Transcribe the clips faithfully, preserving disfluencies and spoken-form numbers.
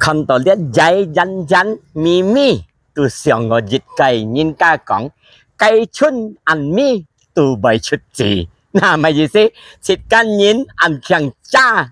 看到這野莧莧、尾尾，都想到一個人家講：「雞春恁尾都會出子。」那麼意思，自家人恁慶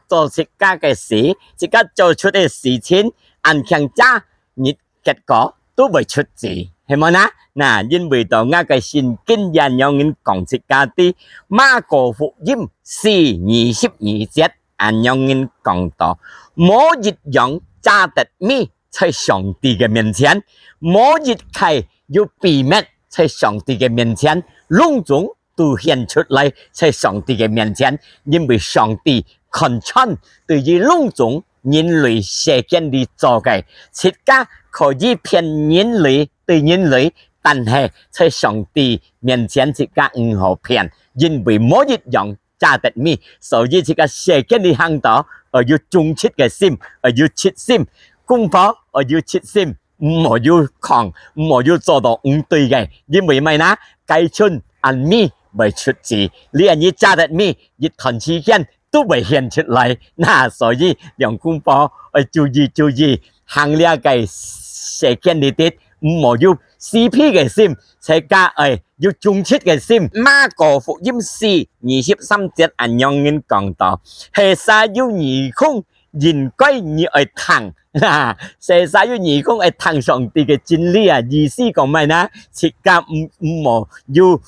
做自家个事，自家做出个事情恁慶，你結果都會出子，係無呢？那因為到𠊎个聖經也仰人講自家知，馬可福音四二十二節，恁仰人講到：「無一樣遮得尾在上帝个面前，無一個有秘密在上帝个面前，攏總都顯出來在上帝个面前，因為上帝看穿對於攏總人類世間裡做个，自家可以騙人類對人類，但係在上帝面前自家毋好騙，因為無一樣遮得尾。」所以自家世間裡行到，愛有忠直个心，愛有直心，公婆愛有直心，毋好有狂，毋好有做到毋對个，因為麼个呢？雞春恁尾會出子，你恁樣遮得尾，一段時間都會顯出來。那所以兩公婆愛注意注意，行這個世間裡底，毋好有私脾个心，自家愛有忠直个心。馬可福音四二十三節恁仰人講到：「係儕有耳空，應該你愛聽。」哈，係儕有耳空愛聽上帝个真理啊，意思講麼个呢？自家毋，毋好有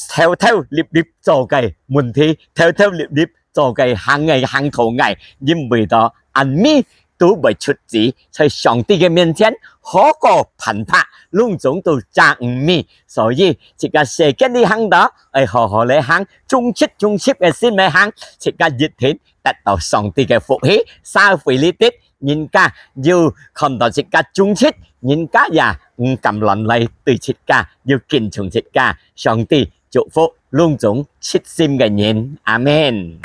偷偷立立做个問題，偷偷立立做个行个行頭个，因為到恁尾都會出子，在上帝个面前，好過辦法，攏總都遮毋尾。所以自家世間裡行到，愛好好來行，忠直忠直个心來行，自家一定得到上帝个福氣。社會裡底，人家有看到自家忠直，人家也毋敢亂來對自家，有敬重自家。上帝祝福攏總直心个人。阿們。